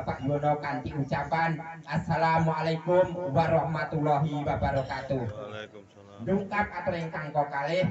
Bapak Yono kanthi ucapan Assalamualaikum warahmatullahi wabarakatuh. Waalaikumsalam. Dungkap atur ingkang kalih,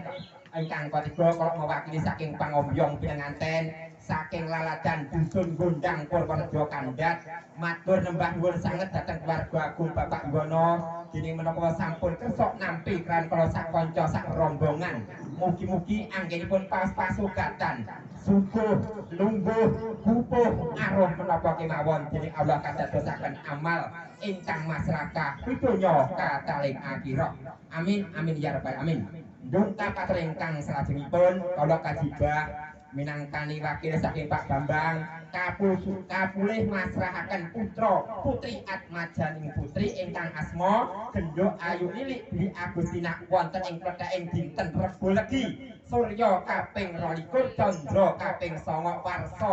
ingkang ketiga, kula mewakili saking pangombyong pinanganten saking Laladan Dusun Gondang Purworejo Kandat, matur nembah nuwun sanget dhateng keluarga agung Bapak Yono dening menapa sampun kersa nampi kran kula sak kanca sak rombongan. Mugi-mugi anggenipun pas-pasugatan, suguh lungguh pupuh aruh menapa kemawon dening Allah kadadosaken amal ingkang masrakah donya kataling akhirah. Amin amin ya rabbal alamin. Dungkap atur ingkang salajengipun, kula kajibah minangkani wakil saking Pak Bambang kapulih masrahaken putra putri atmajaning putri ingkang asma Genduk Ayu Lilik Dwi Agustina wonten ing pletheking dinten Rebo Legi, Surya kaping 22, Candra kaping 9, warsa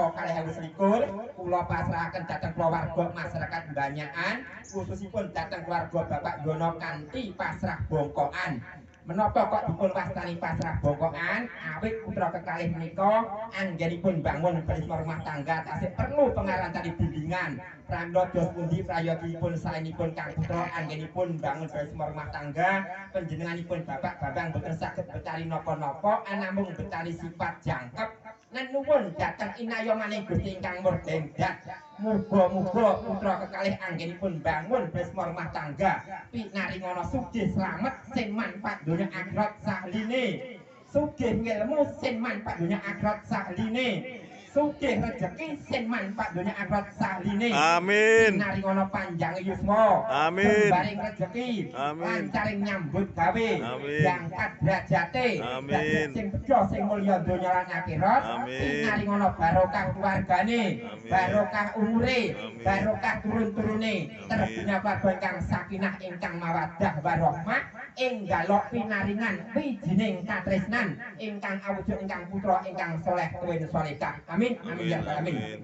2021, kula pasrahaken dhateng keluarga masyarakat Banyakan, khususipun dhateng keluarga Bapak Yono kanthi pasrah bongkokan. Menapa kok dipun wastani pasrah bongkokan? Awit putra kekalih menika anggenipun bangun berisma rumah tangga tasih perlu pengarantan bimbingan. Pramila dos pundi prayogipun saenipun kang putra anggenipun bangun berisma rumah tangga, panjenenganipun Bapak Bambang boten saged betari napa-napa, anamung betari sifat jangkep nenuwun dhateng inayomaning Gusti ingkang murdengdat. Muga-muga putra kekalih anggenipun bangun berisma rumah tangga pinaringana sugih slamet sing manfaat donya akhirat sahline, sugih ngilmu sing manfaat donya akhirat sahline, sugih rejeki sing manfaat donya akhirat sahline. Amin. Pinaringana panjang yuswa, Amin. jembaring rejeki, Amin. lancaring nyambut gawe, Amin. diangkat derajate, Amin. dadi sing bejo sing mulya donya lan akhirat. Amin. Pinaringana barokah keluargane, Amin. barokah umure, Amin. barokah turun-turune, Amin. terbina keluarga ingkang sakinah ingkang mawaddah warahmah, ing galok pinaringan wijining katresnan ingkang awujud ingkang putra ingkang soleh tuwin solehah. Amin amin ya rabbal alamin. Amin.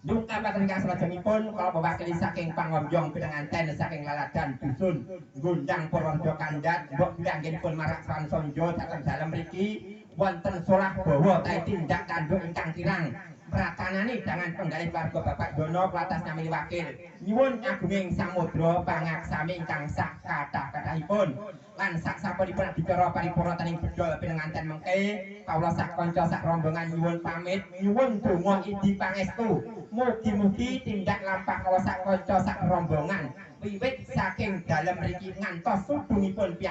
Dungkap ingkang salajengipun, kula mewakili saking pangombyong pinanganten saking Laladan Dusun Gondang Purworejo Kandat, mbok bilih anggenipun marak sowan sonjo dhateng dalem mriki wonten solah bawa tae tindak tanduk ingkang kirang pratanani dangan penggalih keluarga Bapak Dono klatas namine wakil nyuwun agunging samudra pangaksami ingkang sak kathah-kathahipun lan sak sapunipun adicara paripurna tening bedol pinanganten mengke, kawula sak kanca sak rombongan nyuwun pamit, nyuwun donga idi pangestu. Mugi-mugi tindak lampah kawula sak kanca sak rombongan wiwit saking dalem mriki ngantos sudungipun piyambak.